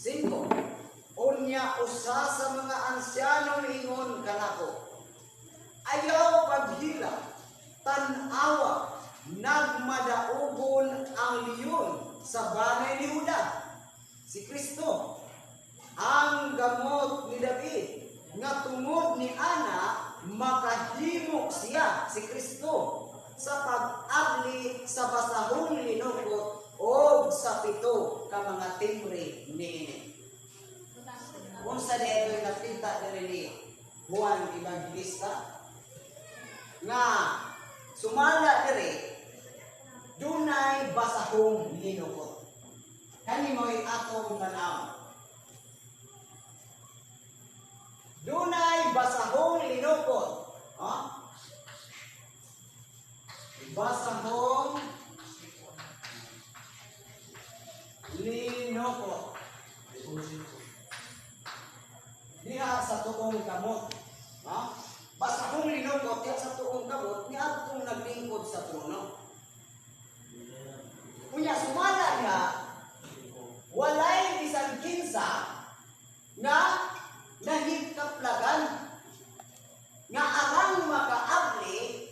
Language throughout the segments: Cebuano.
5. Unya usa sa mga ansyano miingon kanako, "Ayaw paghilak, tan-awa, nagmadaugon ang leon sa banay ni Juda," si Kristo, "ang gamot ni David, nga tungod ni ana makahimo siya," si Kristo, "sa pag-abli sa basahong linukot o sa pito ka mga timbre niini." Unsa di ito'y nakita diri ni Juan Evangelista? Nga sumala diri, dunay basahong linukot. Kani mo'y atong tanaw. Dunay basahong linukot. Ha? Basahong linukot. Diha sa tuong kamot. Ha? Basahong linukot diha sa tuong kamot ni atong naglingkod sa trono. Unya sumala niya, walay bisan kinsa nga nahikaplagan nga arang makaabli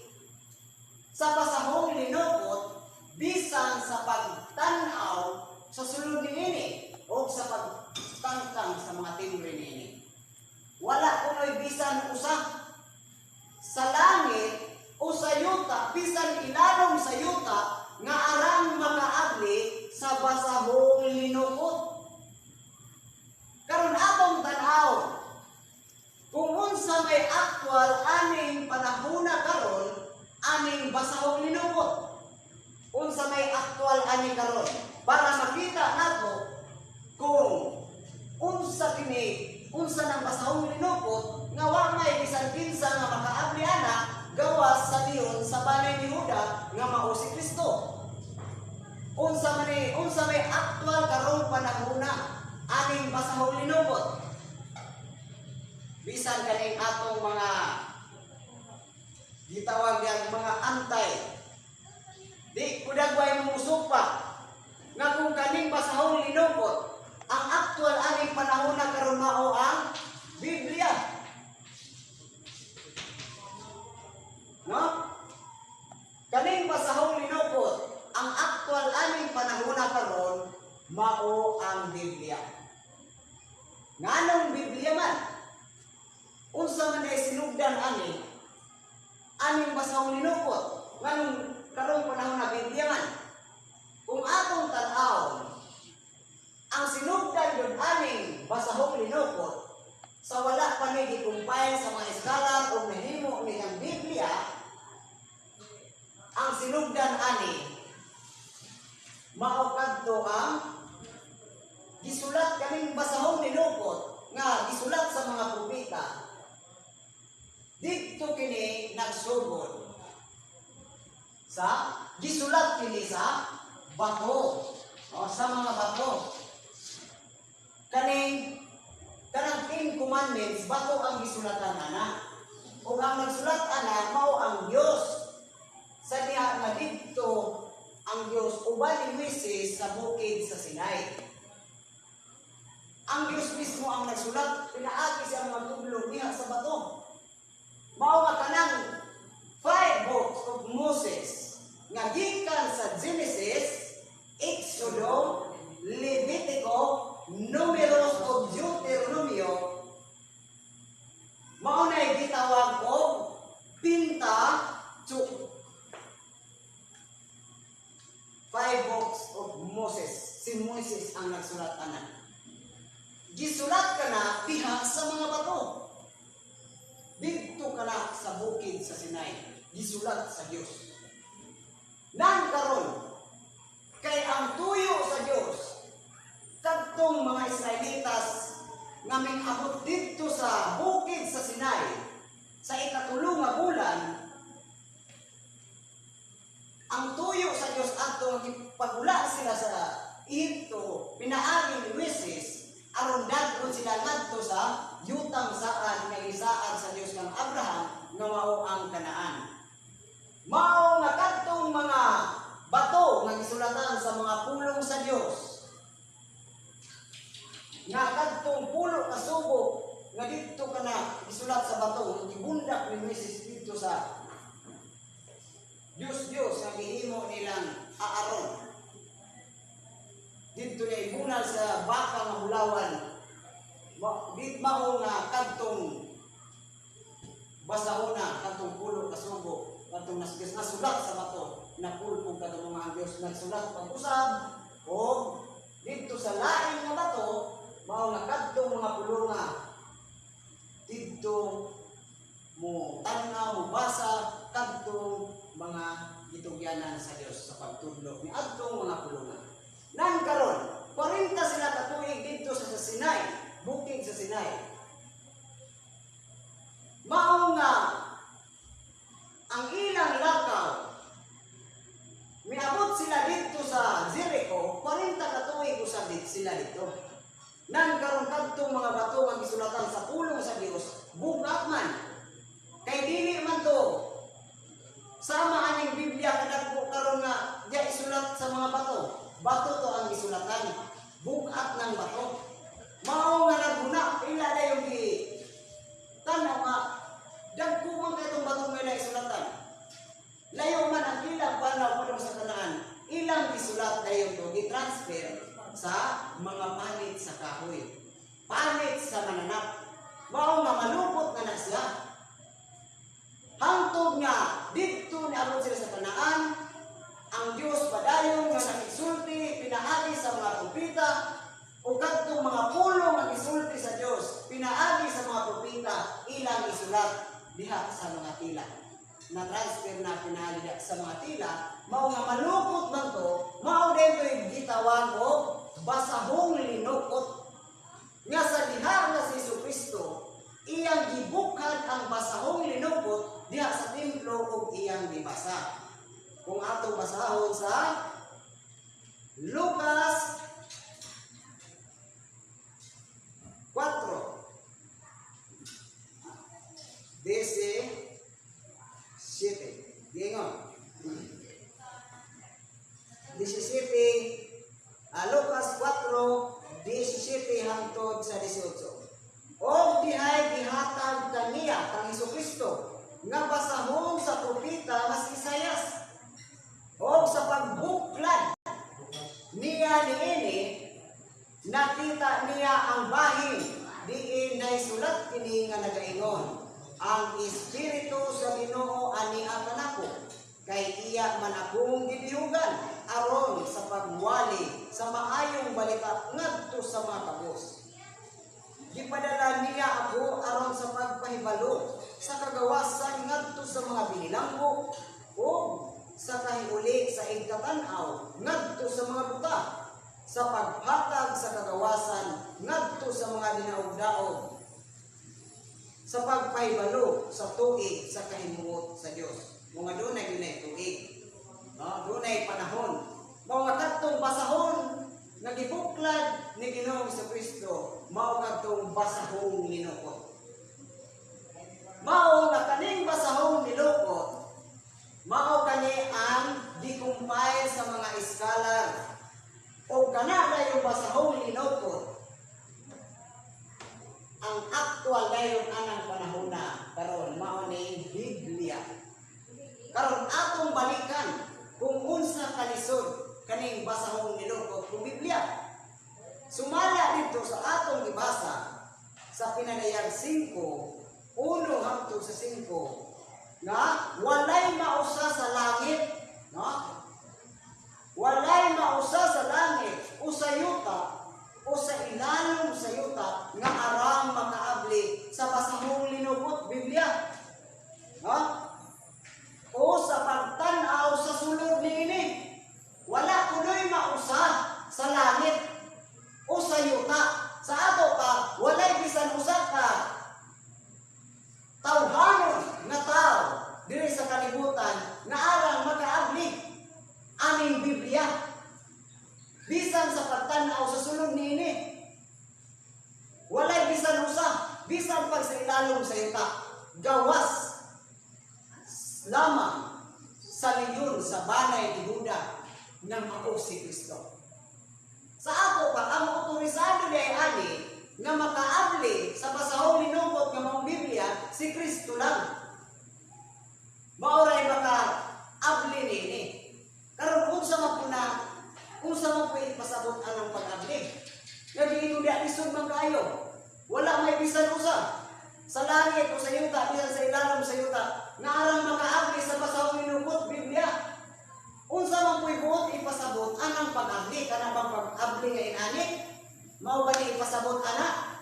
sa basahong linukot bisan sa pagtan-aw sa sulod niini o sa pagtangtang sa mga timbre niini. Wala kuno'y bisan usa sa langit o sa yuta, bisan ilalom sa yuta, nga arang makaabli sa basahong linukot. Karon atong tan-aw kung unsa may aktual aning panahona karon aning basahong linukot. Unsa may aktual ani karon para makita nato kung unsa kini, unsa nang basahong linukot nga wa may bisan kinsa nga makaabli ana gawas sa leon sa banay ni Juda nga mao si Kristo. Unsa man ni, unsa may aktual karong panahona aning basahong linukot? Bisan kaning atong mga gitawag yang mga antay di kudagway musupa nga kung kaning basahong linukot, ang aktual aning panahon na karon mao ang Biblia. No? Kaning basahong linukot, ang aktual aning panahon na karon mao ang Biblia. Nganong Biblia man? Unsa man ay sinugdan ani aning basahong linukot? Nganong karong panahon na Biblia man? Kung atong tan-awon, ang sinugdan yun aning basahong linukot sa wala pa ni gi-compile sa mga scholar o nahimo ni ang Biblia, ang sinugdan ani mao kadto ang gisulat, kaning basahong linukot nga gisulat sa mga propeta. Didto kini nagsugod sa gisulat kini sa bato o sa mga bato. Kaning kanang Ten Commandments, bato ang gisulatan ana, ug ang nagsulat ana mao ang Dios sa diha nga didto ang Dios uban ni Moises sa bukid sa Sinai. Ang Dios mismo ang nagsulat, pinaagi siya mga tudlo diha sa bato. Mao nga kanang five books of Moses nga gikan sa Genesis, Exodo, Levitico, Numeros ug Deuteronomio mao na gitawag og Pentateuch. Five books of Moses. Si Moises ang nagsulat ana. Gisulat ka na diha sa mga bato. Didto ka na sa bukid sa Sinai. Gisulat sa Dios. Nang karon kay ang tuyo sa Dios kadtong mga Israelitas nga abot didto sa bukid sa Sinai sa ikatulo nga bulan, ang tuyo sa Dios adto pagula sila sa Ehipto pinaagi ni Moises aron dadon sila ngadto sa yutang saad nga gisaad sa Dios kang Abraham nga mao ang Kanaan. Mao nga kadtong mga bato nga gisulatan sa mga pulong sa Dios. Nga kadtong pulo ka sugo nga didto ka na isulat sa bato, gibundak ni Moises didto sa Dios Dios nga gihimo nilang Aaron. Didto niya ibunal sa baka nga bulawan. Dit mao nga kadtong basahona, kadtong pulo ka sugo, kadtong nasulat sa bato, napulpong kadto mga ang Dios nagsulat pag-usab o didto sa lain nga bato, mao nga kadtong mga pulunga didto mo tan-aw, mo basa kadtong mga gitugyanan sa Dios sa pagtudlo ni adtong mga pulunga. Nan karon, 40 sila ka tuig didto sa Sinai, bukid sa Sinai. Mao nga ang ilang lakaw, miabot sila didto sa Jericho, 40 ka tuig usab dit sila didto. Nan karon, kadtong mga bato nga gisulatan sa pulong sa Dios, bugat man. Kay dili man to sama aning Biblia kadagko karon nga diya isulat sa mga bato. Bato to ang gisulatan. Bugat ng bato. Mao nga naguna ila dayon gi tan-aw nga dagko man kay itong bato nga ila isulatan. Layo man ang ilang panaw padung sa Kanaan, ilang gisulat dayon to, gi-transfer sa mga panit sa kahoy. Panit sa mananap. Mao nga malupot na na siya. Hangtod nga didto niabot sila sa Kanaan, ang Dios padayon nga nakisulti pinaagi sa mga propeta, o kadtong mga pulong nga gisulti sa Dios pinaagi sa mga propeta, ilang isulat diha sa mga tila. Na transfer na pinaagi diha sa mga tila, mao nga malupot man to, mao din to'y gitawag og basahong linukot. Nga sa diha nga si Jesu Kristo, iyang gibukhad ang basahong linukot diha sa templo ug iyang gibasa. Kung atong basahon sa Lucas 4:17. Gingon. 17, Lucas 4:17 hangtod sa 18. Og dihay gihatag kaniya kang Hesus Kristo nga basahon sa propeta nga si Isayas. Og sa pagbuklad niya niini, nakita niya ang bahin diin naisulat kini nga nagaingon, "Ang Espiritu sa Ginoo ania kanako, kay iya man akong gidihugan aron sa pagwali sa maayong balita ngadto sa mga kabos. Gipadala niya ako aron sa pagpahibalo sa kagawasan ngadto sa mga binilanggo ug sa kahiuli sa igkatan-aw ngadto sa mga buta, sa paghatag sa kagawasan ngadto sa mga dinaog-daog, sa pagpahibalo sa tuig sa kahimuot sa Dios." Mga dunay yun tuig. No, dunay panahon. Mao nga kadtong basahon nga gibuklad ni Ginoong Kristo, mao kadtong basahong linukot. Mao nga kaning basahong nilukot, mao kani ang gi-compile sa mga scholar. O kana dayon basahong linukot ang aktual dayon anang panahona karon, mao ning Biblia. Karon atong balikan kung unsa kalisod kaning basahong nilukot kung Biblia. Sumala dito sa atong gibasa sa Pinadayag 5:1 hangtod sa 5 nga walay mausa sa langit, no? Walay mausa sa langit o sa yuta o sa ilalom sa yuta nga arang makaabli sa basahong linukot, Biblia. No? O sa pagtan-aw sa sulod niini. Wala kunoy mausa sa langit o sa yuta. Sa ato pa, walay bisan usa ka tawhanon nga tao diri sa kalibutan nga arang makaabli aning Biblia, bisan sa pagtan-aw sa sulod niini. Walay bisan usa, bisan pag sa ilalom sa yuta, gawas lamang sa leyon sa banay ni Juda nga mao si Kristo. Sa ako pa, ang otorisado ni ay ani, Si Kristo lang. Mao ray maka abli nini. Karon, unsa man po na, unsa man po ipasabot anang pag-abli? Nga giingon diha, lisod man kaayo. Wala may bisan usa sa langit o sa yuta, bisan sa ilalom sa yuta, nga arang makaabli sa basahong minukot Biblia. Unsa man po'y buot ipasabot anang pag-abli? Kana bang pag-abli nga inani? Mao ba ni ipasabot ana?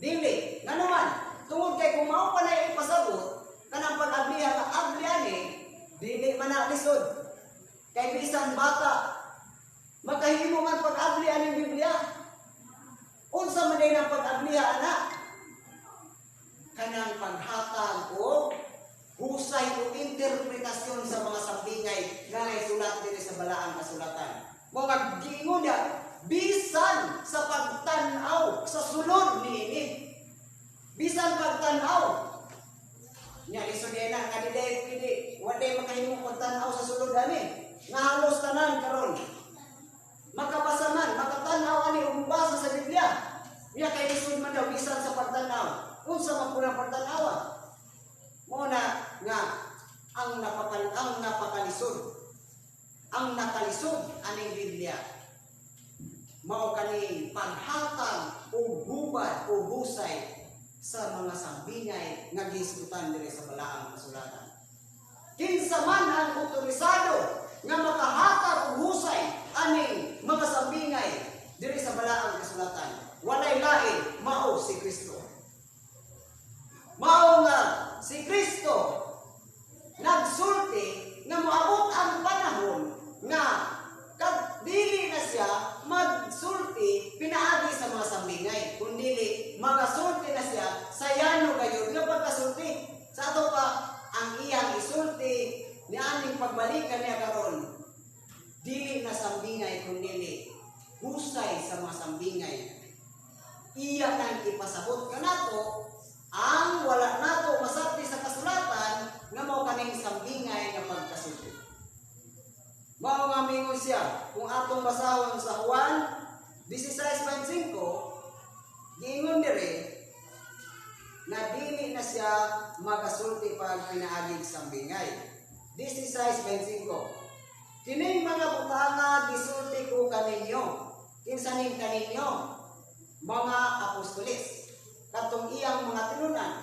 Dili. Ngano man, tungod kay kung mao pa na ipasabot kanang pag-abli nga abli ani, dili man na lisod. Kay bisan bata makahimo man pag-abli aning Biblia. Unsa man diay ang pag-abliha ana? Kanang paghatag og husay o interpretasyon sa mga sambingay nga naisulat diri sa Balaang Kasulatan. Mao nga giingon niya, bisan sa pagtan-aw sa sulod niini. Bisan pagtan-aw. Nya lisod na nga di day pwede, wa day makahimo pagtan-aw sa sulod ani. Nga halos tanan karon makabasa man, makatan-aw ani ug mobasa sa Biblia. Nya kay lisod man daw bisan sa pagtan-aw. Unsa man po ang pagtan-aw? Mao na nga ang napakalisod, ang nakalisod aning Biblia, mao kani paghatag og hubad o husay sa mga sambingay nga gihisgutan diri sa Balaang Kasulatan. Kinsa man ang otorisado nga makahatag og husay aning mga sambingay diri sa Balaang Kasulatan? Walay lain, mao si Kristo. Mao nga si Kristo nagsulti nga moabot ang panahon nga kag dili na siya magsulti pinaagi sa mga sambingay, kundili magasulti na siya sa yano gayud nga pagkasulti. Sa ato pa, ang iyang isulti ni aning pagbalikan niya karon, dili na sambingay kundili husay sa mga sambingay iya nang ipasabot kanato ang wala nato masabti sa kasulatan nga mao kaning sambingay nga pagkasulti. Mao nga mingon siya, kung atong basahon sa Juan 16:25, giingon dire na dili na siya magasulti pag pinaagig sambingay. 16:25. "Kining mga butanga gisulti ko kaninyo." Kinsa ning kaninyo? Mga apostoles. Katong iyang mga tinunan.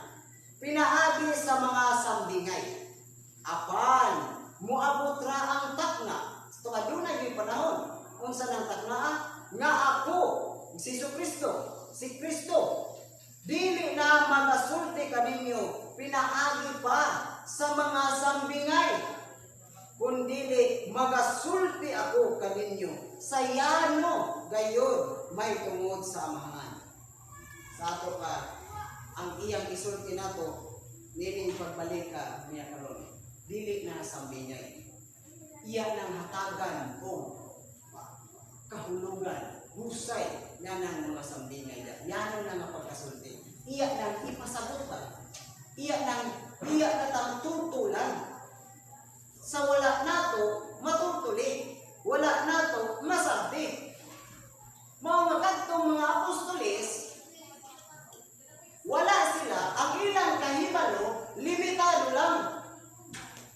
"Pinaagi sa mga sambingay. Apan moabot ra ang takna." So aduna gyud panahon. Unsa nang takna? "Nga ako, si Jesu Kristo, si Kristo, dili na magasulti kaninyo pinaagi pa sa mga sambingay, kundili magasulti ako kaninyo sa yano gayod may tungod sa Amahan." Sa ato pa, ang iyang isulti nato nining pagbalika niya karon, dili na sambingay. Iya nang hatagan og kahulugan, husay nga nang mga sambingay da. Yano na nga pagkasulti. Iya nang ipasabot ba? Iya nang iya na tang tultulan. Sa wala nato matultuli, wala nato masabti. Mao nga kadtong mga apostoles, wala sila, ang ilang kahibalo limitado lang.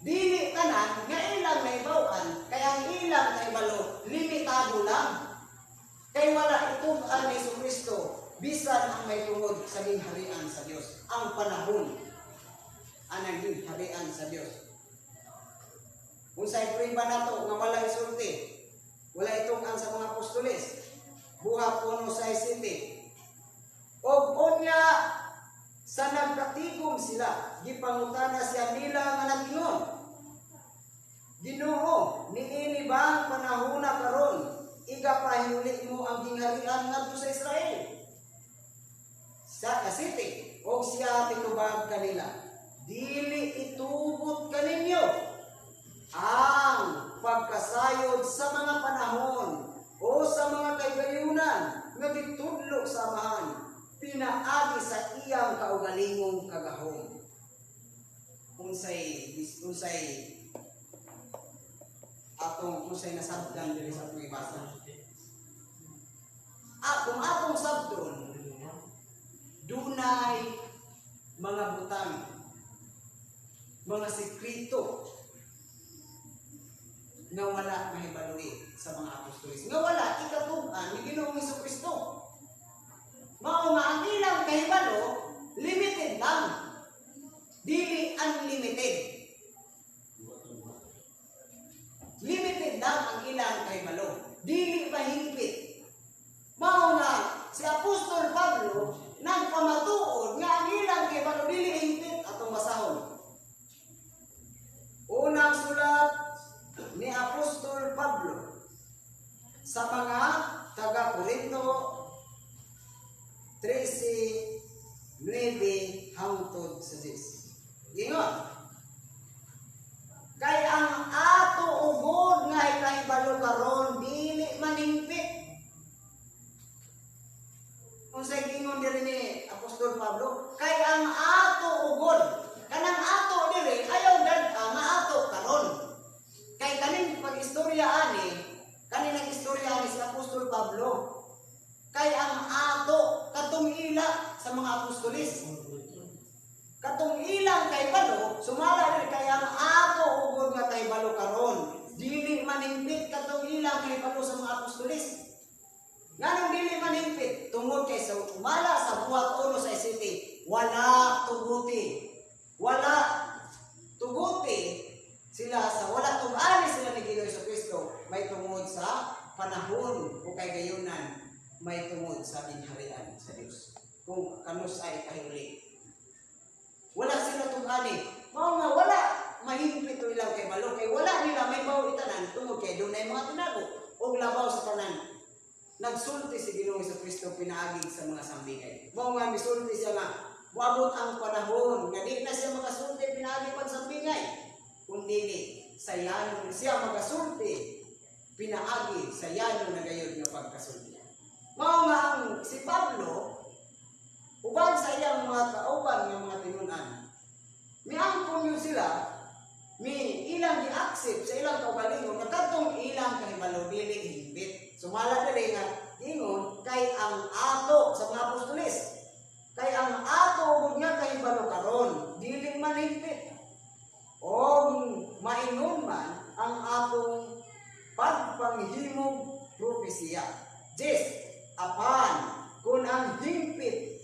Dili tanan nga ilang nahibaw-an, kay ang ilang kahibalo limitado lang. Kay wala itug-an ni Kristo bisan ang may tungod sa gingharian sa Dios, ang panahon ang gingharian sa Dios. Unsay prueba nato nga wala isulti, wala itug-an sa mga apostoles? Buhat 1:6-7. "Og unya sa nagkatigom sila, gipangutana siya nila nga nag-ingon, 'Ginoo, niini ba ang panahona karon igapahiuli mo ang gingharian ngadto sa Israel?' Sa 7, "Og siya mitubag kanila, 'Dili itugot kaninyo ang pagkasayod sa mga panahon o sa mga kahigayunan nga gitudlo sa Amahan pinaagi sa iyang kaugalingong kagahom.'" Unsay atong, unsay nasabdan diri sa atong ibasa? Kung atong sabdon, dunay mga butang, mga sekreto nga wala mahibalui sa mga apostoles, nga wala ikatug-an ni Ginoong Kristo. Mao nga ang ilang kahibalo limited lang, dili unlimited. Limited lang ang ilang kahibalo, dili mahingpit. Mao nga si Apostol Pablo nagpamatuod nga ang ilang kahibalo dili hingpit. Atong basahon. Unang sulat ni Apostol Pablo sa mga taga Corinto 13:9 hangtod sa 10. Ingon, "Kay ang ato ugod nga kahibalo karon dili maningpit." Unsay gingon diri ni Apostol Pablo? Kay ang ato ugod, kanang ato diri ayaw dad nga ato karon. Kay kaning pag-istorya ani, kaning nag-istorya ani si Apostol Pablo. Kay ang ato katong ila sa mga apostolis. Katong ilang kahibalo, sumala diri, kay ang ato ugod nga kahibalo karon dili maningpit katong ilang kahibalo sa mga apostolis. Nganong dili maningpit? Tungod kay sa umala sa Buhat 1 sa city, wala tuguti. Wala tuguti sila sa wala tug-ani sila ni Ginoong Kristo may tungod sa panahon o kay gayunan may tungod sa ginharian sa Dios. Kung kanus ay kahuli. Wala sila tug-ani. Mao nga wala mahingpit to ilang kahibalo kay wala nila may bawo itanan tungod kay dunay mga tinago og labaw sa tanan, nagsulti si Ginoong Kristo pinaagi sa mga sambigay. Mao nga misulti siya nga moabot ang panahon nga di na siya makasulti pinaagi pag sambigay, kundi sa yano siya magasulti pinaagi sa yano na gayud nga pagkasulti. Mao nga ang si Pablo uban sa iyang mga kauban nga mga tinun-an, miangkon yun sila, mi ilang gi-accept sa ilang kaugalingon nga kadtong ilang kahibalo dili hingpit. Sumala diri nga ingon, kay ang ato sa mga apostoles, kay ang ato ugod nga kahibalo karon dili man hingpit. O maingon man ang atong pagpanghimog propesiya. 10, apan kung ang hingpit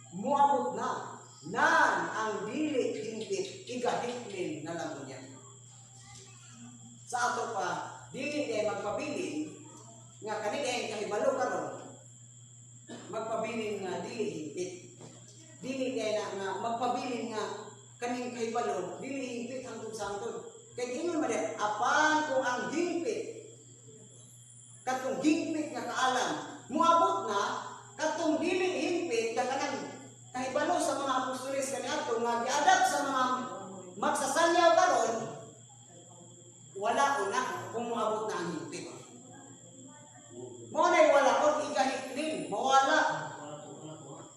muabot na, nan ang dili hingpit igahiklin na lang niya. Sa ato pa, dili kay magpabilin nga kani kay kahibalo karon magpabilin nga dili hingpit. Dili kay na nga magpabilin nga kaning kahibalo dili hingpit hangtod sa hangtod. Kay ingon man diha, apan kung ang hingpit, katong hingpit nga kaalam muabot na, katong dili hingpit nga kanang kahibalo sa mga apostoles kaniadto nga giadapt sa mga magsasanyaw karon, wala una kung muabot na ang hingpit. Mao nay wala kon igahiklin, mawala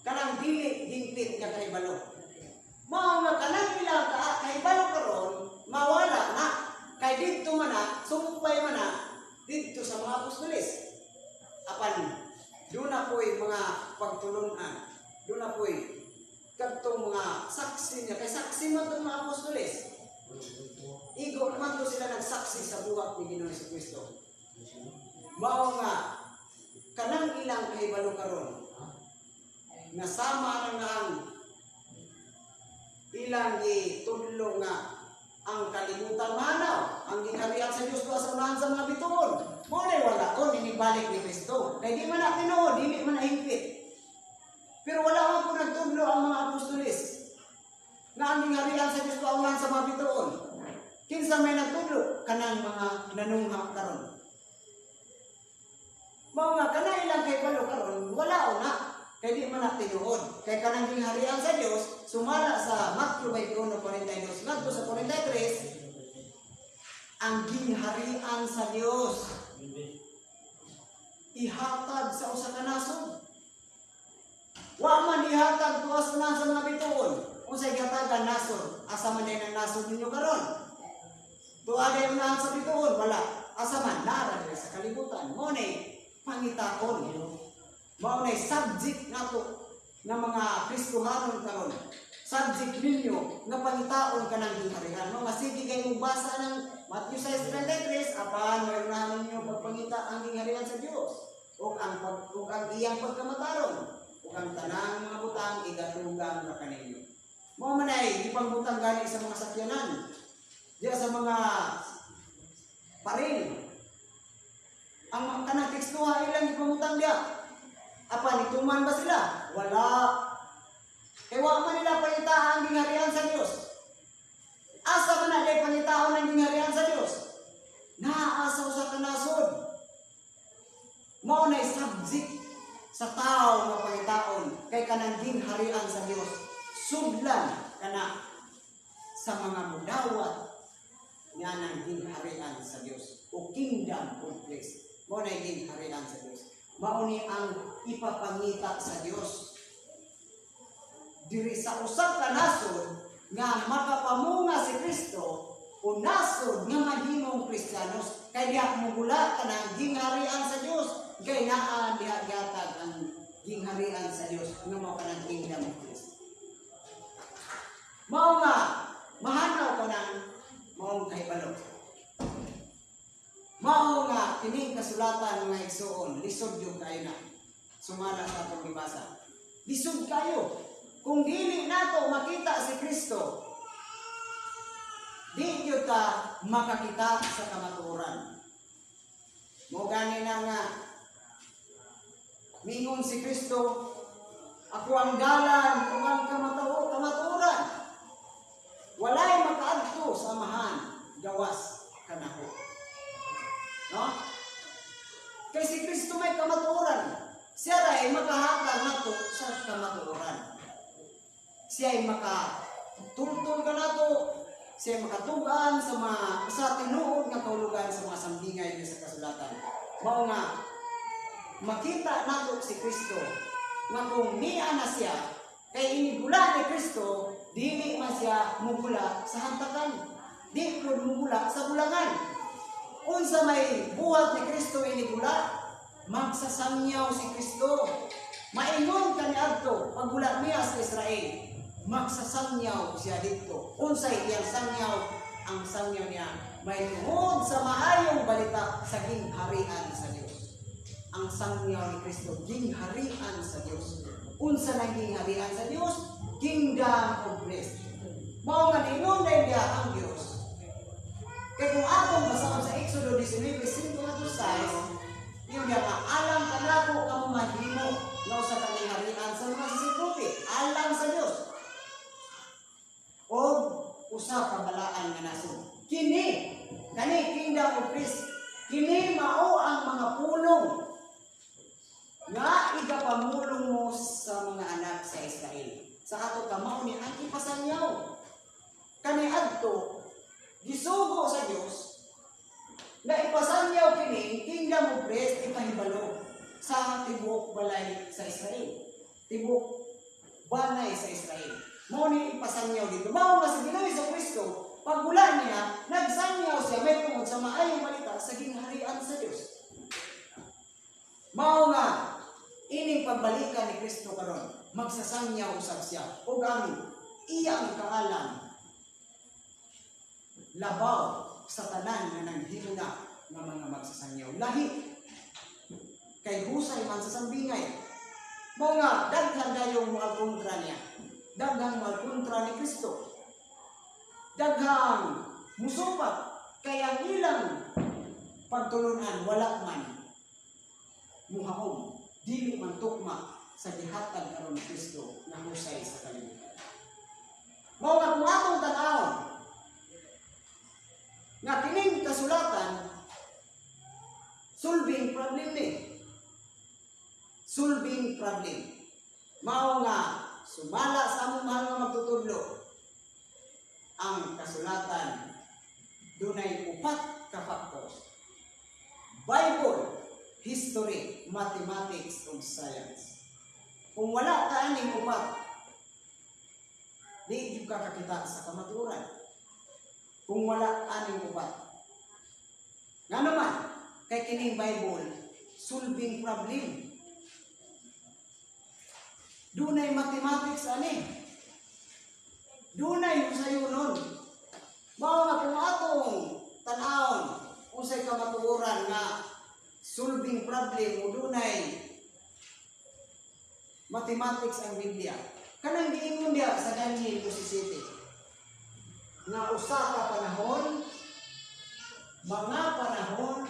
kanang dili hingpit nga kahibalo. Mao nga kanang ilang kahibalo karon mawala na kay didto man na, sumpay man na didto sa mga apostoles. Apan doon na po'y mga pagtulunan, doon na po'y kadtong mga saksi niya, kay saksi man itong mga apostoles. Igo naman to sila nagsaksi sa buhat ni Ginoong Kristo. Mao nga kanang ilang kahibalo karon nga sama na nga ang ilang gitudlo nga ang kalibutan mahanaw, ang gingharian sa Dios tuwa sa unahan sa mga bituon. Mao na wala kon inibalik ni Kristo. Kay di man na tinuod, dili man na hingpit. Pero wala man po nagtudlo ang mga apostoles nga ang gingharian sa Dios tuwa unahan sa mga bituon. Kinsa may nagtudlo? Kanang mga nanungha karon. Mao nga kana ilang kahibalo karon wala una kay di man na tinuod. Kay kanang gingharian sa Dios sumala sa Matthew 21:42 ngadto sa 43, ang gingharian sa Dios ihatag sa usa ka nasod. Wa man ihatag tuwas na sa mga bituon. Unsay gihatagan? Nasod. Asa man ang nasod ninyo karon? Tuwa day unahan sa bituon, wala. Asa man nara diri sa kalibutan. Mao nay pangitaon. Mao nay subject nato nga mga Kristohanon karon. Subject ninyo nga pangitaon kanang gingharian. No, nga sige kay mong basa ng Matthew 6:33, apan mayunahan ninyo pagpangita ang gingharian sa Dios ug ang iyang pagkamataron ug ang tanang mga butang igatugang ra kaninyo. Mao man ay gipangbutang gani sa mga sakyanan, diya sa mga paril. Ang kanang tekstuha ilang gipangutang diya. Apan ituman ba sila? Wala. Kay wa man nila pangita ang gingharian sa Dios. Asa man na day pangitaon ang gingharian sa Dios? Naa sa usa ka nasod. Mao na subject sa tao nga pangitaon kay kanang gingharian sa Dios. Sudlan kana sa mga mudawat nga nang gingharian sa Dios o kingdom of Christ. Mao na gingharian sa Dios. Mao ni ang ipapangita sa Dios diri sa usa ka nasod nga makapamunga si Kristo o nasod nga mahimong Kristiyanos, kay diha mugula kanang gingharian sa Dios, kay naa diha gihatag ang gingharian sa Dios nga mao kanang kingdom of Christ. Mao nga mahanaw ka ng maong kahibalo. Mao nga kining kasulatan, mga igsuon, lisod yung kayo na sumala sa atong gibasa. Lisod kayo. Kung dili nato makita si Kristo, di gyud ta makakita sa kamatuoran. Mo gani na nga mingon si Kristo, "Ako ang dalan ug ang kamatuoran. Walay makaadto sa Amahan gawas kanako." No? Kay si Kristo may kamatuoran. Siya ray makahatag nato sa kamatuoran. Siya ay makatultol kanato, siya ay makatugan sa tinuod nga kahulugan sa mga sambingay niya sa kasulatan. Mao nga makita nato si Kristo nga kung niya na siya, kay inigula ni Kristo, dili man siya mugula sa hantakan. Di pud mugula sa bulangan. Unsa may buhat ni Kristo inigula, magsasangyaw si Kristo. Maingon kaniadto paggula niya sa Israel, magsasangyaw siya didto. Unsay iyang sangyaw? Ang sangyaw niya may tungod sa maayong balita sa gingharian sa Dios. Ang sangyaw ni Kristo, gingharian sa Dios. Unsa nang gingharian sa Dios? Kingdom of Christ. Mao nga ningon diha ang Dios. Kay kung atong basahon sa Exodo 19:5 to 6, yung nga alang kanako kamo mahimo nga usa ka gingharian sa mga saserdote, alang sa Dios o usa ka balaan nga nasod. Kini, kani kingdom of Christ, kini mao ang mga pulong nga igapamulong mo sa mga anak sa Israel. Sa ato ka mao ni ang ipasangyaw. Kani adto gisugo sa Dios na ipasangyaw kini kingdom of Christ, ipahibalo sa tibuok balay sa Israel. Tibuok banay sa Israel. Mao ni ipasangyaw didto. Mao nga si Ginoong Kristo, paggula niya, nagsangyaw siya may tungod sa maayong balita sa gingharian sa Dios. Mao nga ining pagbalikan ni Kristo karon, magsasangyaw usab siya ug ang iyang kaalam labaw sa tanan nga nanghimo na nga mga magsasangyaw. Lahi kay husay man sa sambingay. Mao nga daghan dayong mga kontra niya. Daghang mga kontra ni Kristo. Daghang musupat kay ang ilang pagtulunan wala man muhaom, dili man tukma sa gihatag karon ni Kristo nga husay sa kalibutan. Mao nga kung atong tan-awon nga kining kasulatan, solving problem ni. Solving problem. Mao nga sumala sa among mahal nga magtutudlo, ang kasulatan dunay upat ka factors: Bible, history, mathematics, ug science. Kung wala ka aning upat, di gyud ka kakita sa kamatuoran. Kung wala aning upat. Nga naman, kay kining Bible, solving problem. Dunay mathematics ani. Dunay husayunon. Mao nga kung atong tan-awon unsay kamatuoran nga solving problem o dunay mathematics ang Biblia. Kanang giingon diha sa Daniel 12:7 nga usa ka panahon, mga panahon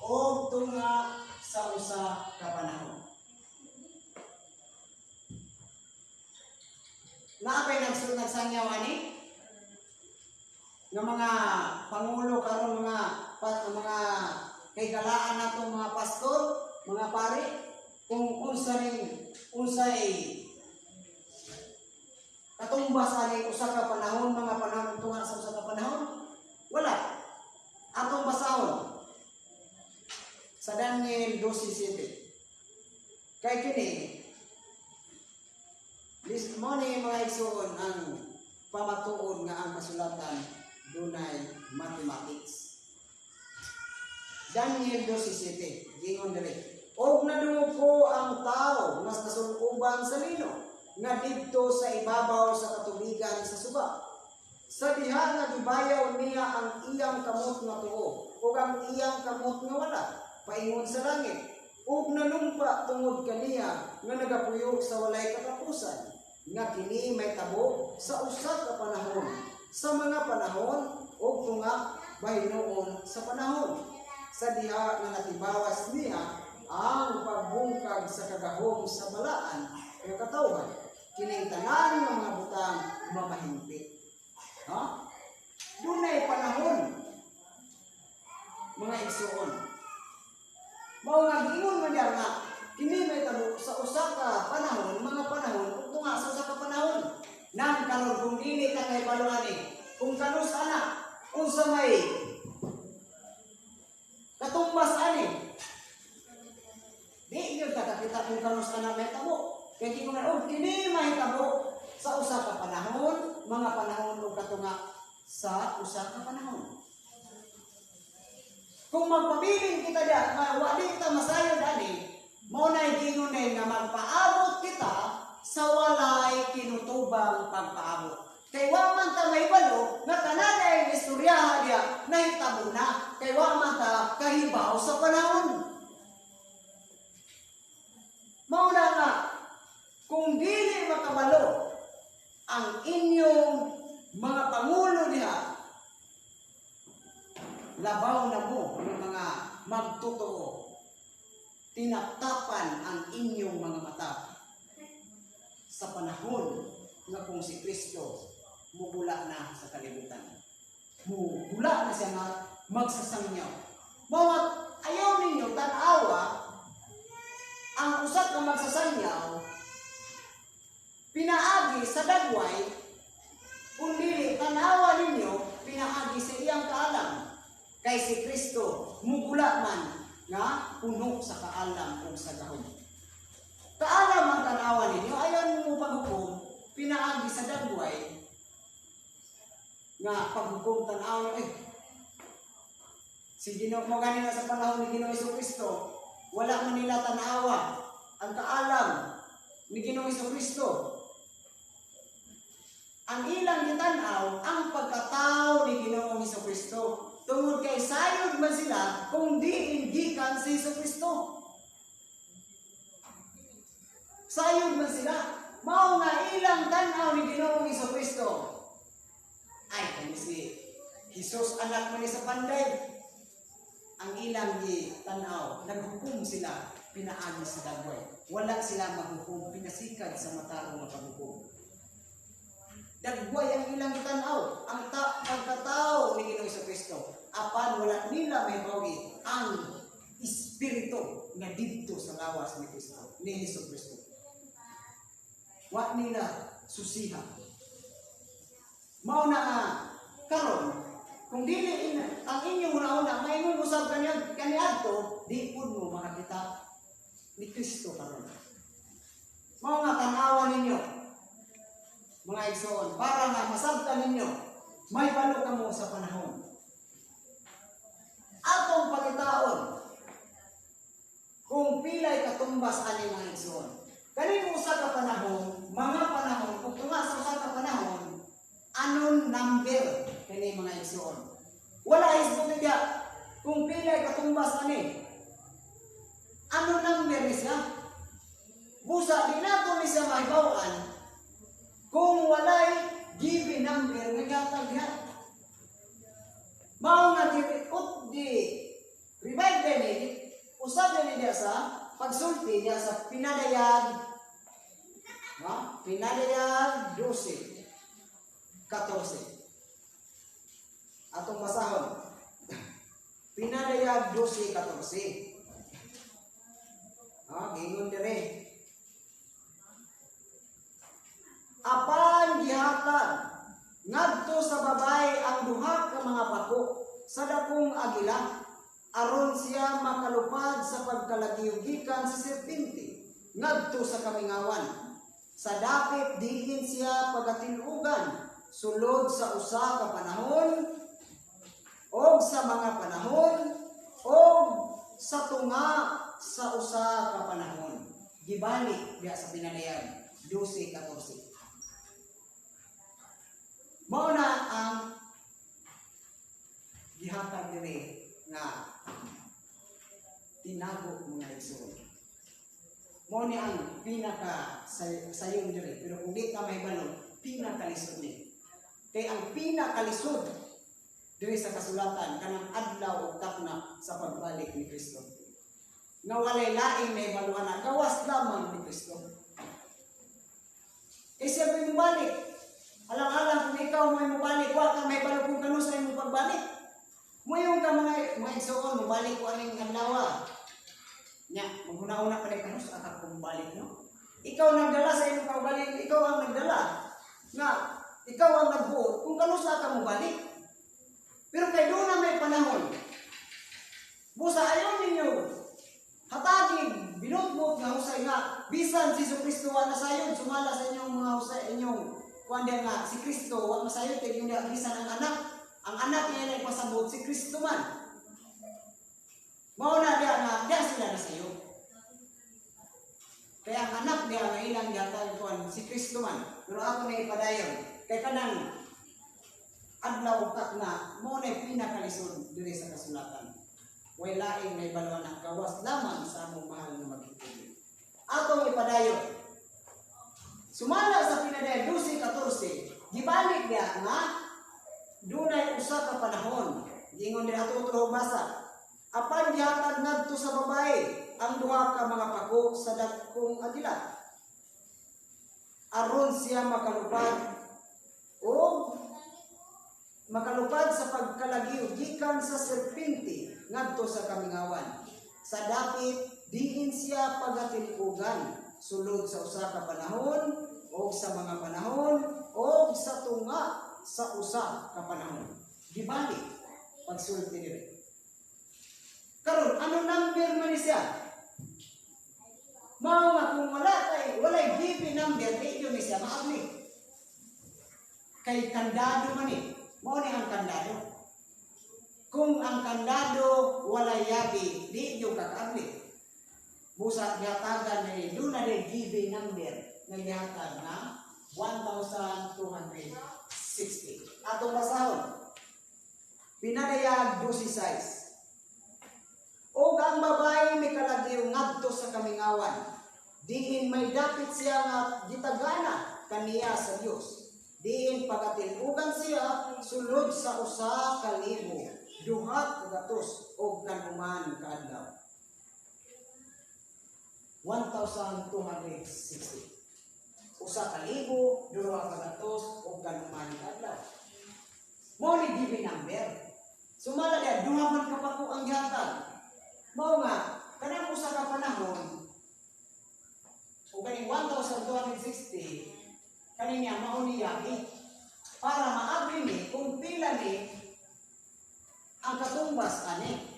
o tunga sa usa ka panahon. Naa pay nagsanyaw ani nga mga pangulo karon, mga kay galaan natong mga pastor, mga pari, kung unsa ning unsay katumbas ani usa ka panahon, mga panahon, tunga sa usa ka panahon? Wala. Atong basahon sa Daniel 12:7 kay kini mo ni, mga igsoon, ang pamatuod nga ang kasulatan dunay mathematics. Daniel 12:7, gingon diri, "Og nadungog ko ang tao nga nasuloban sa lino nga didto sa ibabaw sa katubigan sa suba. Sa diha nga gibayaw niya ang iyang kamot nga tuo ug ang iyang kamot nga wala paingon sa langit, ug nanumpa tungod kaniya nga nagapuyo sa walay katapusan nga kini mahitabo sa usa ka panahon, sa mga panahon ug tunga bahinuon sa panahon, sa diha nga natibawas niya ang pagbungkag sa kagahom sa balaan nga katawhan. Kining tanan nga mga butang mamahimpi." Ha? Dunay panahon, mga igsuon. Mao nga giingon man diha nga kini mahitabo sa usa ka panahon, mga panahon ug tunga sa usa ka panahon. Nang karon kung dili ka kahibalo ani, kung kanus ana, unsa may katumbas ani, di gyud ka kakita kung kanus ana mahitabo. Kay giingon man, oh, kini mahitabo sa usa ka panahon, mga panahon ug katunga sa usa ka panahon. Kung magpabilin kita diya, nga wa di kita masayod ani, mao na giingon nga magpaabot kita sa walay kinutubang pagpaabot. Kay wa man ta mahibalo nga kanada istoryaha diya nahitabo na, kay wa man ta kahibaw sa panahon. Mao na nga kung dili makabalo ang inyong mga pangulo diha, labaw na mo ng mga magtotoo, tinaptapan ang inyong mga mata sa panahon nga kung si Kristo mugula na sa kalibutan. Mugula na siya nga magsasangyaw. Bawat ayaw ninyo tan-awa ang usa ka magsasangyaw pinaagi sa dagway, kung dili tan-awa ninyo pinaagi sa iyang kaalam. Kay si Kristo mugula man nga puno sa kaalam ug sa gahom. Kaalam ang tan-awa ninyo, ayaw mo paghukom pinaagi sa dagway nga paghukom tan-awa eh. Si Ginoo mo ganina sa panahon ni Ginoong Kristo, wala man nila tan-awa ang kaalam ni Ginoong Kristo. Ang ilang gitan-aw ang pagkatao ni Ginoong Kristo. Tungod kay sayod man sila kung diin gikan si Kristo. Sayod man sila. Mao nga ilang tan-aw ni Ginoong Kristo. Ay, kani si Jesus, anak man ni sa panday. Ang ilang gi-tan-aw, naghukom sila pinaagi sa dagway. Wala sila maghukom pinasikad sa matarong nga paghukom. Dagway ang ilang gitanaw, ang pagkatao ni Ginoong Kristo. Apan wala nila mahibawi ang espiritu nga didto sa lawas ni Kristo, ni Hesus Kristo. Wa nila susiha. Mao na nga karon kung dili ang inyong una-una maingon usab kaniya kaniadto, di pud mo makakita ni Kristo karon. Mao nga tan-awa ninyo, mga igsoon, para nga masabtan ninyo, may balo kamo sa panahon. Atong pangitaon kung pilay katumbas ani, mga igsoon. Kaning usa ka panahon, mga panahon, kung tunga sa usa ka panahon, Busa di nato ni siya mahibaw-an kung walay given number nga gihatag diha. Mao nga di ut di revive din ni usab din ni diha sa pagsulti diha sa Pinadayag, ha? Pinadayag 12:14. Atong basahon. Pinadayag 12:14. Ha, giingon dire. Apan gihatag ngadto sa babae ang duha ka mga pako sa dakong agila aron siya makalupad sa pagkalagiw gikan sa serpente ngadto sa kamingawan, sa dapit diin siya pagatilugan sulod sa usa ka panahon og sa mga panahon og sa tunga sa usa ka panahon. Gibalik diha sa Pinadayag 12:14. Mao na ang gihatag diri nga tinago, mga igsoon. Mao ni ang pinaka sayon diri, pero kung di ka mahibalo, pinakalisod ni. Kay ang pinakalisod diri sa kasulatan kanang adlaw ug takna sa pagbalik ni Kristo. Nga walay laing nahibaluan na gawas lamang ni Kristo. Kay siya may mubalik. Alang-alang kung ikaw may mubalik, wa ka mahibalo kung kanus-a imong pagbalik. Moingon ka, mga igsoon, mubalik ko aning adlaw. Nya, maghuna-huna pa rin, kanus-a ka kung mubalik, no? Ikaw nagdala sa imong kaugalingon, ikaw ang nagdala. Nga, ikaw ang nagbuot kung kanus-a ka mubalik. Pero kay doon na may panahon. Busa ayaw ninyo hatagig binutbut nga husay nga bisan si Kristo wa nasayod, sumala sa inyong mga husay, inyong kuan diha nga si Kristo wa masayod, kay yung diha bisan ang anak niya na ipasabot si Kristo man. Mao na diha nga diha sila nasayod. Kaya ang anak diha nga ilang gihatag kuan si Kristo man. Pero ako na ipadayon kay kanang adlaw ug takna mao na pinakalisod diri sa kasulatan. Way laing nahibaluan na gawas lamang sa among mahal na maghigugma. Atong ipadayon. Sumala sa Pinadayag 12:14, gibalik niya nga dunay usa ka panahon. Giingon din ato utro basa. Apan gihatag ngadto sa babae ang duha ka mga pako sa dakong agila aron siya makalupad o makalupad sa pagkalagiw gikan sa serpente ngadto sa kamingawan, sa dapit diin siya pagatilugan sulod sa usa ka panahon o sa mga panahon o sa tunga sa usa ka panahon. Gibalik pagsulti diri. Karon, ano number man ni siya? Mao nga kung wala kay walay given number, di yun ni siya maabli. Kay kandado man eh. Mao ni ang kandado. Kung ang kandado walay yabi, di yung kakaabli. Busa gihatagan ni doon na rin given number nga gihatag na 1,260. Atong basahon. Pinadayag 12:6. Og ang babae mikalagyo ngadto sa kamingawan, diin may dapit siya nga gitagana kaniya sa Dios. Diin pagatilugan siya sulod sa 1,200 og kanuman ka adlaw. 1,260. 1,200 og kanuman ka adlaw. Mao ni given number. Sumala diya, duha man ka pako ang gihatag. Mao nga, kanang usa ka panahon, o kaning 1,260, kani niya mao ni yabi. Para maabli ni kung pila ni ang katumbas ani.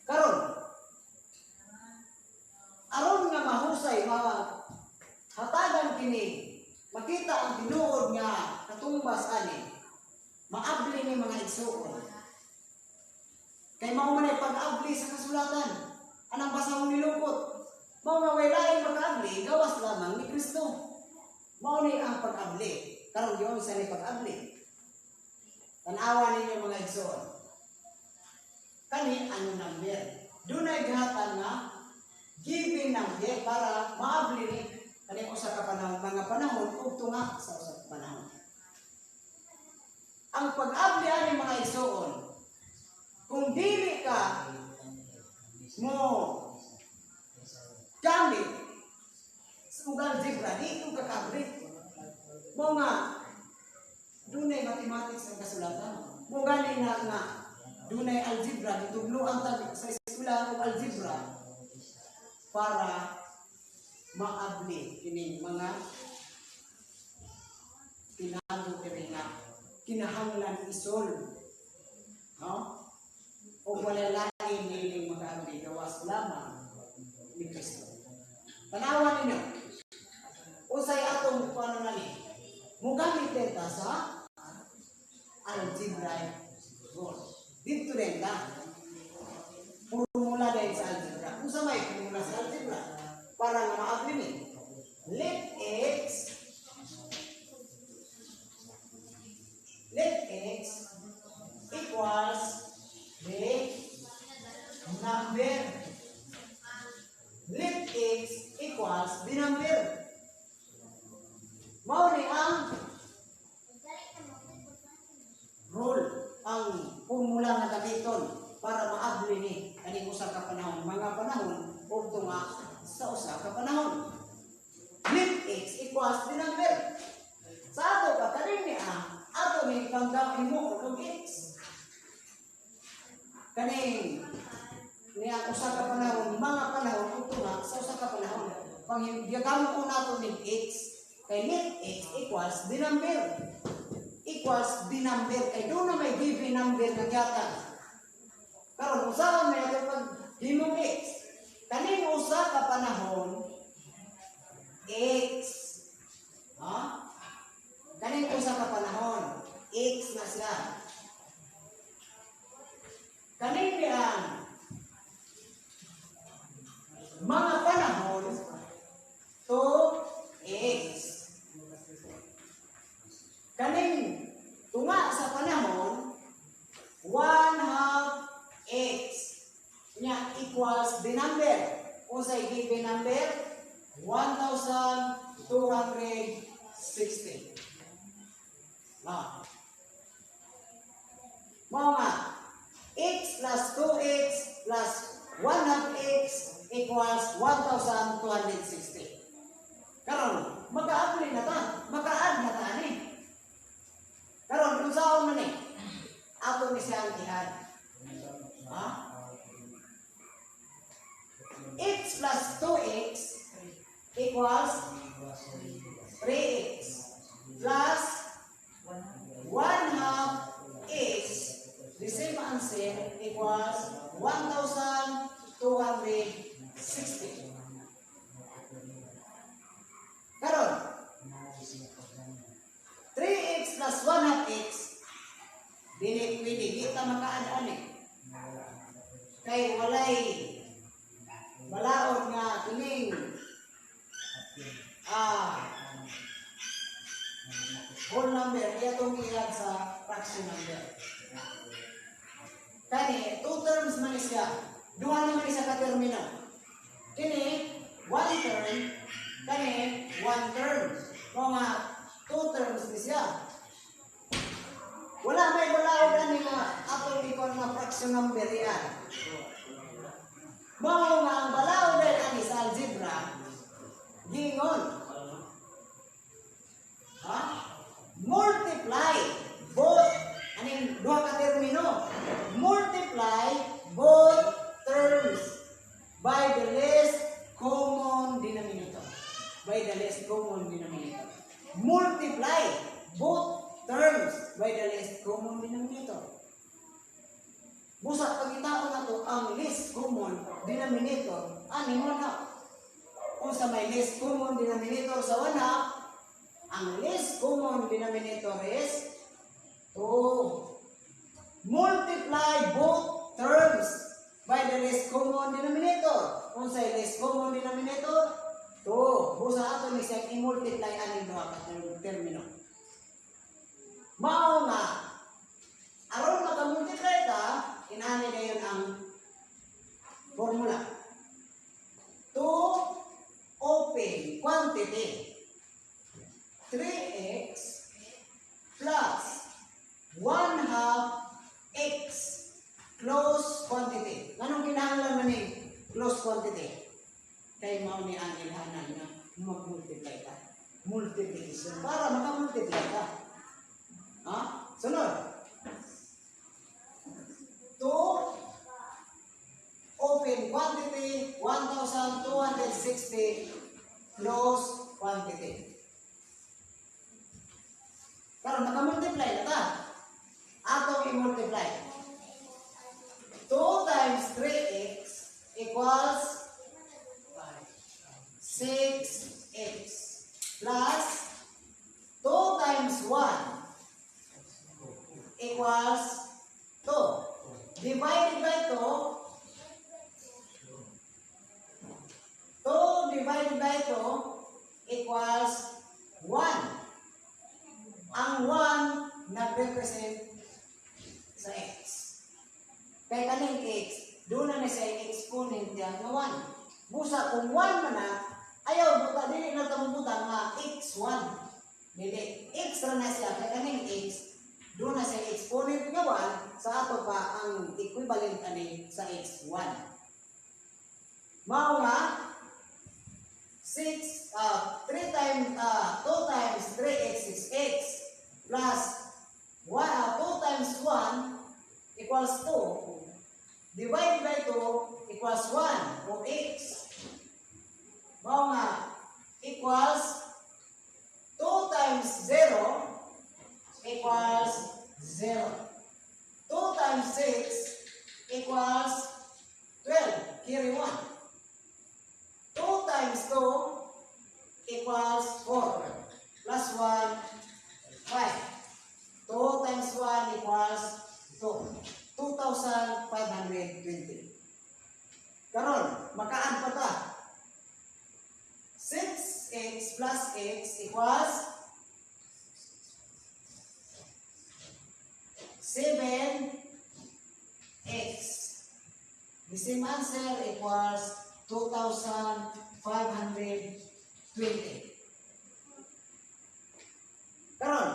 Karon, aron nga mahusay ma hatagan kini, makita ang tinuod nga katumbas ani, maabli ni, mga igsuon. Kay mao man ay pag-abli sa kasulatan. Anang basahon nilukot. Mao nga way laing makaabli gawas lamang ni Kristo. Mao ni ang pag-abli. Karon yun sa ni pag-abli. Tan-awa ninyo, mga igsoon. Kani ano number? Dunay gihatag nga Given number para maabli ni kaning usa ka panahon, mga panahon ug tunga sa usa ka panahon. Ang pag-abli ani, mga igsuon, kung dili ka mo gamit sa ug algebra, di ko kakabli. Mao nga dunay mathematics ang kasulatan. Mao gani na nga dunay algebra, gitudloan ta sa eskwela og algebra para maabli kining mga tinago diri nga kinahanglan isolve. No? O wala lain nining makaabli gawas lamang ni Kristo. Tanawan ninyo. Unsay atong kuano na ni? Mugamit din ta sa algebraic rule. Dito din ta. Formula din sa algebra. Unsa may formula sa algebra? Para nga maabli ni. Let x equals the number. Let x equals the number. Mao ni ang rule, ang formula nga gamiton para maabli ni kaning usa ka panahon, mga panahon ug tunga sa usa ka panahon. Let x equals the number. Sa ato pa kaning ni ato ni panggaw himuon og x. Kaning niya usa ka panahon, mga panahon ug tunga sa usa ka panahon. Pang gigamit ko nato ning x kay let x equals the number. Equals the number kay duna may given number nga gihatag. Karon, usaon may ato pag himong x? Kaning usa ka panahon x. Ha? Kaning usa ka panahon x na siya. Kaning ang mga panahon, 2x. Kaning tunga sa panahon, 1 half x nya equals the number. Unsay given number? 1,260. Ah. Mao nga, x plus 2x plus 1 half x equals 1,260. Karon, maka-apply na ta, maka-add na ta ani. Karon, unsaon man ni? Ato ni siyang i-add. Ha? X plus 2x equals 3x plus 1 half x, the same answer, equals 1,260. Karon, 3x plus 1 half x, dili pwede, di ta maka-add ani. Kay walay balaod nga kining whole number iya itong i-add sa fraction number. Kani, two terms man ni siya. Duha naman ni siya ka termino. Kini, one term, kani, one term. Mao nga, two terms ni siya. Wala may balaod ani nga atong ikon nga fraction number yan. Mao nga ang balaod ani sa algebra, gingon. Ha? Multiply both aning duha ka termino. Multiply both terms by the least common denominator. By the least common denominator. Multiply both terms by the least common denominator. Busa pangitaon nato ang least common denominator ani 1 half. Unsa may least common denominator sa 1 half? Ang least common denominator is 2. Multiply both terms by the least common denominator. Unsay least common denominator? 2. Busa ato ni siyang i-multiply aning duha ka termino. Mao nga aron maka-multiply ta, inani dayon ang formula. Open quantity. 3x plus 1 half x close quantity. Anong kinahanglan man ni close quantity? Kay mao ni ang ilhanan nga mag-multiply ka. Multiplication. Para maka-multiply ka. Ha? Sunod. 2 open quantity, 1,260 close quantity. Karon maka-multiply na ta. Atong i-multiply. 2 times 3x equals 6x plus 2 times 1 equals 2. Divided by 2, 2 divided by 2 equals 1. Ang 1 nag-represent sa x. Kay kaning x, duna na siya exponent diyan nga 1. Busa kung 1 man na, ayaw buta, dili na ta butang nga x1. Dili, x ra na siya, kay kaning x, duna siya exponent nga 1, sa ato pa ang equivalent ani sa x1. Mao nga 6, 3 times, 2 times 3x is x plus 1, 2 times 1 equals 2 divided by 2 equals 1 o x. Mao nga equals 2 times 0 equals 0. 2 times 6 equals 12. Carry 1. 2 times 2 equals 4. Plus 1, 5. 2 times 1 equals 2. 2,520. Karon, maka-add pa ta. 6x plus x equals 7x. The same answer equals 2,520. Karon,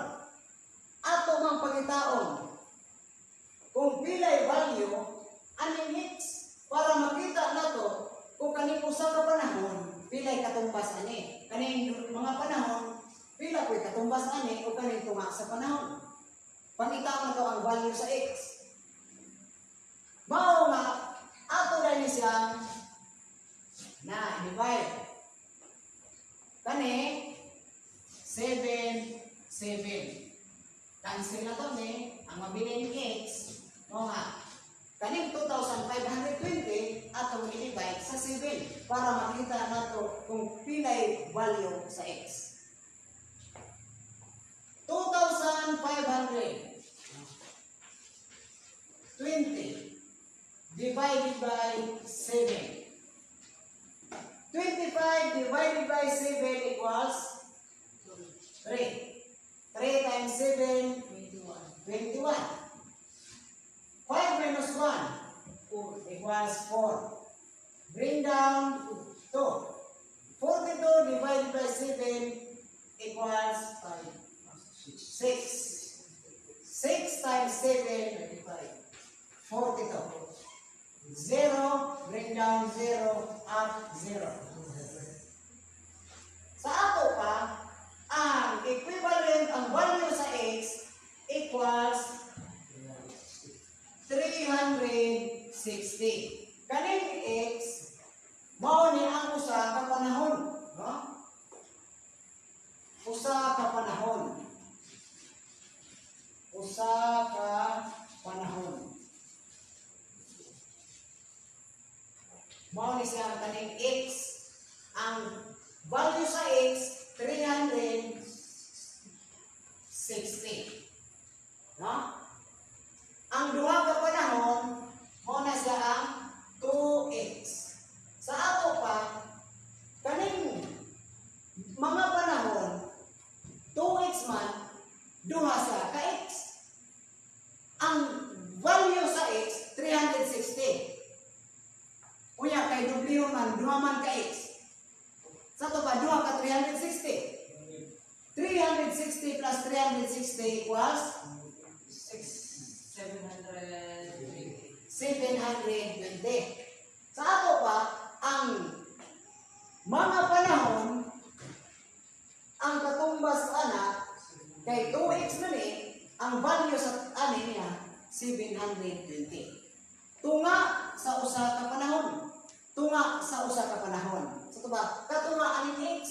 ato mang pangitaon kung pilay value aning x para makita nato kung kaning usa ka panahon pilay katumbas ani, kaning mga panahon pila ko'y katumbas ani o kaning tunga sa panahon. Pangitaon nato ang value sa x. Mao nga ato dahil siyang na divide kani 7 7, cancel na to ni ang mabilin x. Mao nga kaning 2,520 atong i-divide sa 7 para makita nato kung pilay value sa x. 2,520 divided by 7. 25 divided by 7 equals 3. 3 times 7, 21. 21. 5 minus 1 4. Equals 4. Bring down 2. 42 divided by 7 equals 5. 6. 6 times 7, 35. 42. 0, bring down 0, up 0. Sa ato pa, ang equivalent, ang value sa x equals 360. Kaning x, mao ni ang usa ka panahon. No? Usa ka panahon. Usa ka panahon. Mao ni siya ang kaning x. Ang value sa x, 360. No? Ang duha ka panahon, mao na siya ang 2x. Sa ato pa, kaning mga panahon, 2x man, duha sa ka x. Ang value sa x, 360. Unya, kay W man, duha man ka x. Sa ato pa, duha ka 360 equals 6, 720. 720. Sa ato pa, ang mga panahon, ang katumbas ana, kay 2x na ni, ang value sa ani niya, 720. Tunga sa usa ka panahon. Tunga sa usa ka panahon. Sa ba? Katunga aning x.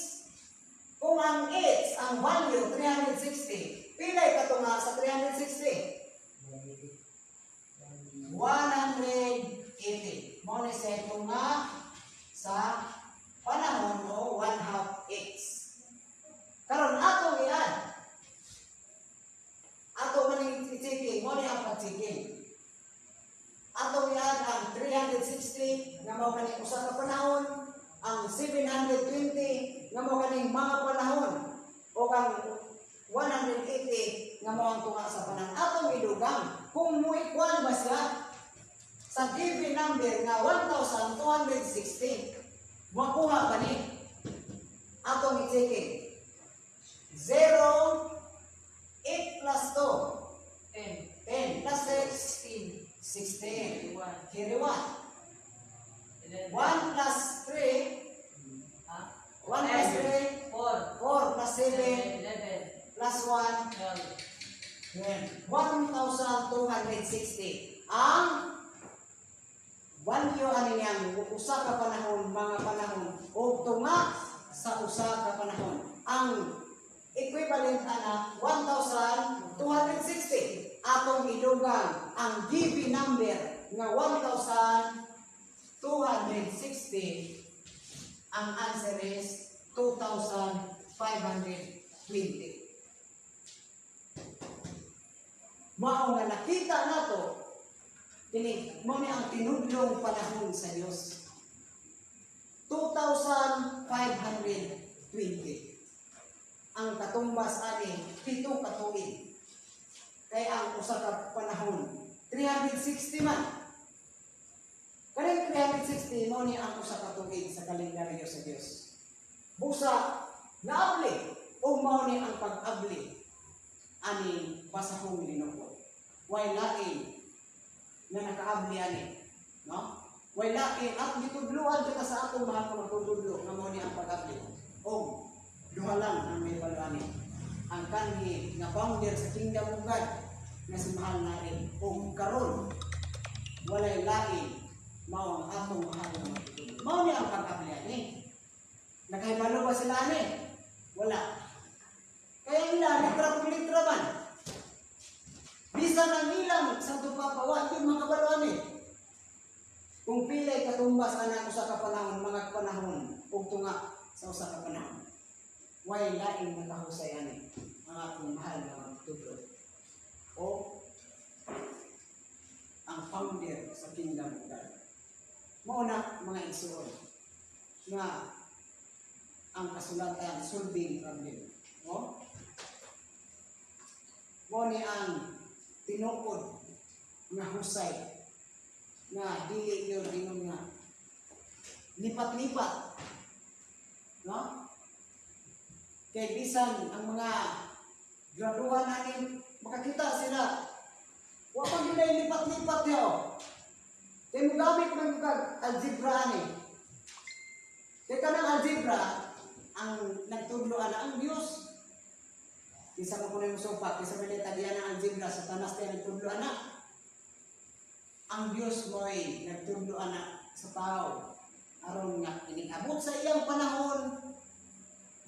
Kung ang x, ang value 360, pilay katunga sa 360? 180. Mao ni siya tunga sa panahon o 1 half x. Karon atong i-add. Ato man ning i-checking, mao ni ang pag-checking. Atong i-add ang 360 nga mao kaning usa ka panahon, ang 720 nga mao kaning mga panahon, o ang 180 nga mao ang tunga sa panahon. Atong idugang kung mo-equal ba siya sa given number nga 1,260. Makuha ba ni? Atong i-checking. 0, 8 plus 2, 10. 10 plus 6, 16. 16. 1. Carry 1. 11. 1 plus 3, Ha? 1 plus 3, 4. 4 plus 7, 11. plus 1, 12. 1,260. Ang value ani niyang usa ka panahon, mga panahon, o tunga sa usa ka panahon. Ang equivalent ana 1,260. Atong idugang ang given number nga 1,260, ang answer is 2,520. Mao nga nakita nato kini, mao ni ang tinudlong panahon sa Dios. 2,520. Ang katumbas ani 7 ka tuig. Kay ang usa ka panahon 360 man. Kaning 360, mao ni ang usa ka tuig sa kalendaryo sa Dios. Busa naabli o mao ni ang pag-abli ani basahong linukot. Way lain nga nakaabli ani, no? Way lain at gitudluan kita sa atong mahal nga magtutudlo nga mao ni ang pag-abli. Og duha lang ang may ani. Ang kanhi nga founder sa Kingdom of God nga si Mahal Nari, og karon walay lain, mao ang atong mahal nga magtutudlo. Mao ni ang pag-abli ani. Nakahibalo ba sila ani? Wala. Kaya nila, litra kung litra man. Bisan ang ilang Santo Papa, wa gyud makabalo ani. Kung pilay katumbas ana usa ka panahon, mga panahon, ug tunga sa usa ka panahon. Way laing nakahusay ani ang atong mahal nga magtudlo. O ang founder sa Kingdom of God. Mao na, mga igsoon, nga ang kasulatan solving problem. No? Mao ni ang tinuod nga husay nga dili yun ingon nga lipat-lipat. No? Kay bisan ang mga graduan natin, makakita sila. Wa pa gyud ay lipat-lipat diha. Kay mogamit man kag algebra ani. Kay kanang algebra ang nagtudlo ana ang Dios. Kinsa mo kuno yung supak, kinsa man tagian ang algebra sa tanas tayo nagtudlo ana. Ang Dios mo'y nagtudlo ana sa tao aron nga inig-abot sa iyang panahon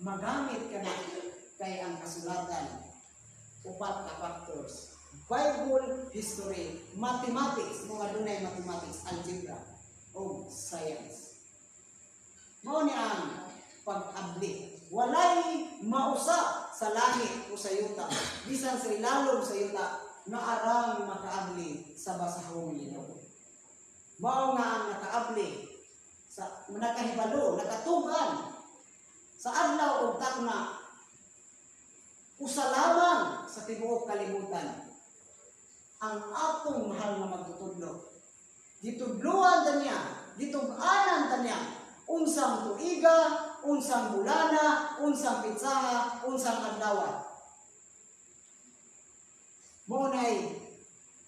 magamit ka na, kay ang kasulatan upat ka factors: Bible, history, mathematics, mga dunay mathematics, algebra, o science. Mao ni ang pag-abli. Walay mausa sa langit o sa yuta, bisan sa ilalom sa yuta, nga arang makaabli sa basahong linukot. Mao nga ang nakaabli sa nakahibalo, nakatugan sa adlaw ug takna, usa lamang sa tibuok kalibutan, ang atong mahal na magtutudlo. Gitudluan ta niya, gitug-anan ta niya, unsang tuiga, unsang bulana, unsang pitsaha, unsang adlaw. Mao nay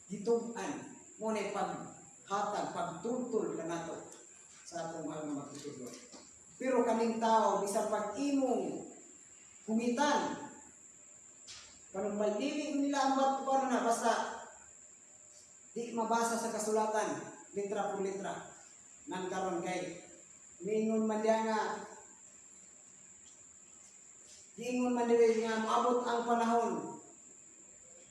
gitug-an, mao nay paghatag, pagtultol kanato sa atong mahal nga magtutudlo. Pero kaning tao, bisan pag imong kungitan, kanumbal dili nila ang bato paano na, basta di mabasa sa kasulatan, litra por litra, nang karon kay mingon man diya nga giingon man diri nga moabot ang panahon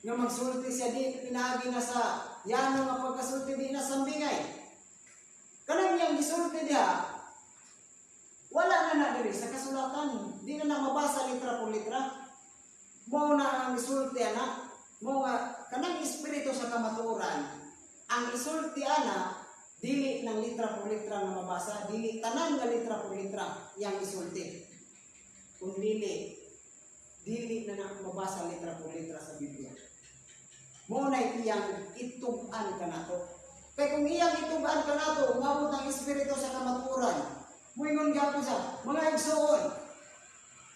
nga magsulti siya di pinaagi na sa yano nga pagkasulti, di na sambingay. Kanang iyang gisulti diha, wala na na diri sa kasulatan, di na na mabasa litra por litra. Mao na ang gisulti ana mo nga kanang espiritu sa kamatuoran ang isulti ana, dili ng litra por litra nga mabasa, dili tanan nga litra por litra iyang isulti, kung dili dili na na mabasa litra por litra sa Biblia. Mao na iyang itug-an kanato. Kay kung iyang itug-an kanato, umabot ang espiritu sa kamatuoran, muingon gyapon sa mga igsuon,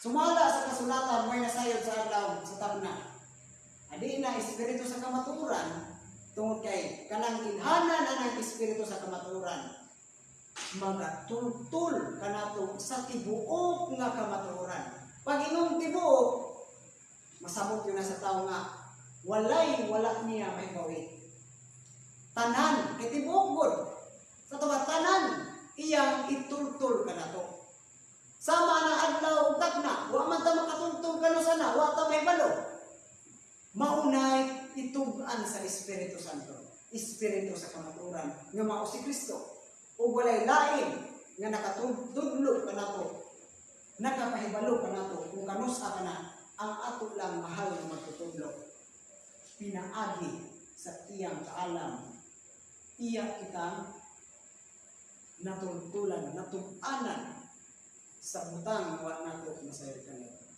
sumala sa kasulatan, mo'y nasayod sa adlaw sa tagna. Adi na espiritu sa kamatuoran, tungod kay kanang ilhanan anang espiritu sa kamatuoran magatultul kanato sa tibuok nga kamatuoran. Pag ingong tibuok, masabot yun na sa tao nga walay wala niya may bawi. Tanan, kay tibuok gud. Sa tawa tanan iyang itultul kanato. Sama na adlaw ug tagna, wa man ta makatultol kano sana, wa ta may balo. Maunay itug-an sa Espiritu Santo, Espiritu sa kamatuoran nga mao si Kristo. Ug walay lain nga nakatudlo kanato, nakapahibalo kanato kung kanusa kana ang ato lang mahal nga magtutudlo. Pinaagi sa iyang kaalam, iya kitang natultulan, natug-anan sa butang nga wa nato masayod kaniadto.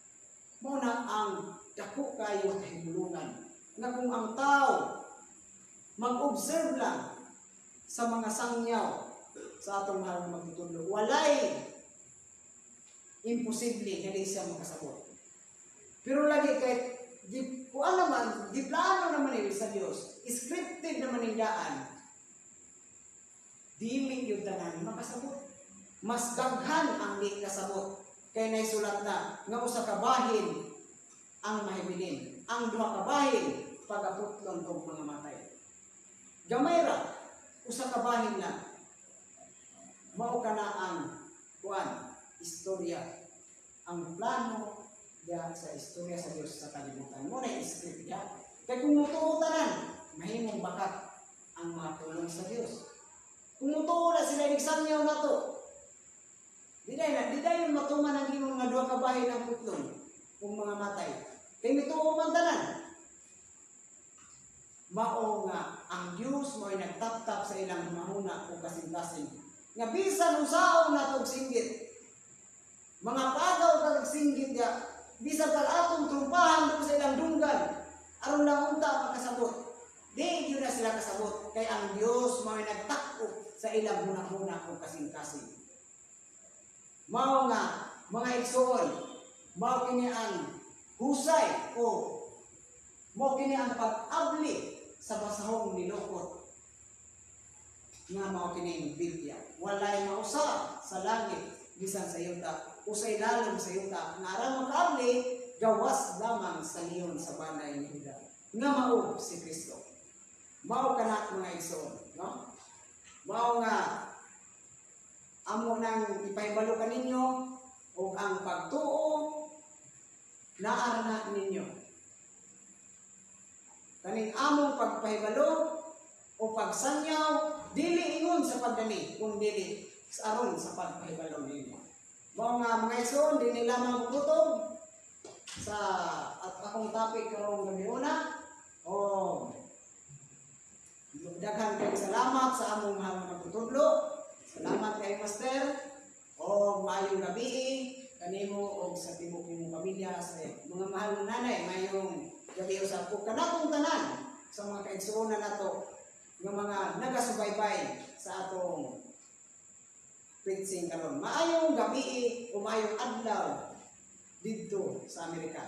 Mao na ang dako kayo kahimulungan nga kung ang tao mag-observe lang sa mga sangyaw sa atong mahal na magtutudlo, walay imposible nga di siya makasabot. Pero lagi kay di kuan naman, giplano naman nila sa Dios, scripted naman yung daan, dili yung tanan makasabot. Mas daghan ang di kasabot. Kay naisulat na nga usa ka bahin ang mahibilin. Ang duha ka bahin pagaputlon og mga matay. Gamay ra, usa ka bahin lang. Mao kana ang kuan istorya, ang plano diya sa istorya sa Dios sa kalibutan. Mao na script diya. Kay kung mutuo tanan, mahimong bakat ang mga pulong sa Dios. Kung mutuo na sila igsangyaw nato, di na, di dayon matuman ang ingon nga duha ka bahin ang putlon kung mga matay. Kay mituo man tanan. Mao nga ang Dios mo'y nagtaptap sa ilang hunahuna o kasing-kasing. Nga bisan usaon nato og singgit, mga pagaw kag singgit ya, bisan pag atong trumpahan doon sa ilang dunggan, aron lang unta makasabot. Di gyud na sila kasabot kay ang Dios mo'y nagtak-o sa ilang hunahuna o kasing-kasing. Mao nga mga igsoon, mao kini ang husay o mao kini ang pag-abli sa basahong nilukot nga mao kining Biblia. Walay mausab sa langit bisan sa yuta o sa ilalom sa yuta nga aron makaabli gawas lamang sa leon sa banay ni Juda nga mao si Kristo. Mao kana, mga igsoon, no? Mao nga amo nang ipahibalo kaninyo og ang pagtuo naa na ninyo. Kaning among pagpahibalo o pagsanyaw, dili ingon sa pagdani, kung dili sa aron sa pagpahibalo ninyo. Mao nga mga igsoon, dili lamang kutob sa at akong topic karong gabiuna o daghan kay salamat sa among mahal nga magtutudlo. Salamat kay Master o maayong gabi kanimo og sa tibuok nimong pamilya, sa mga mahal nga nanay, maayong gabi usab ug kanatong tanan sa mga kaigsuonan nato nga mga nagasubaybay sa atong preaching karon. Maayong gabi o maayong adlaw didto sa Amerika.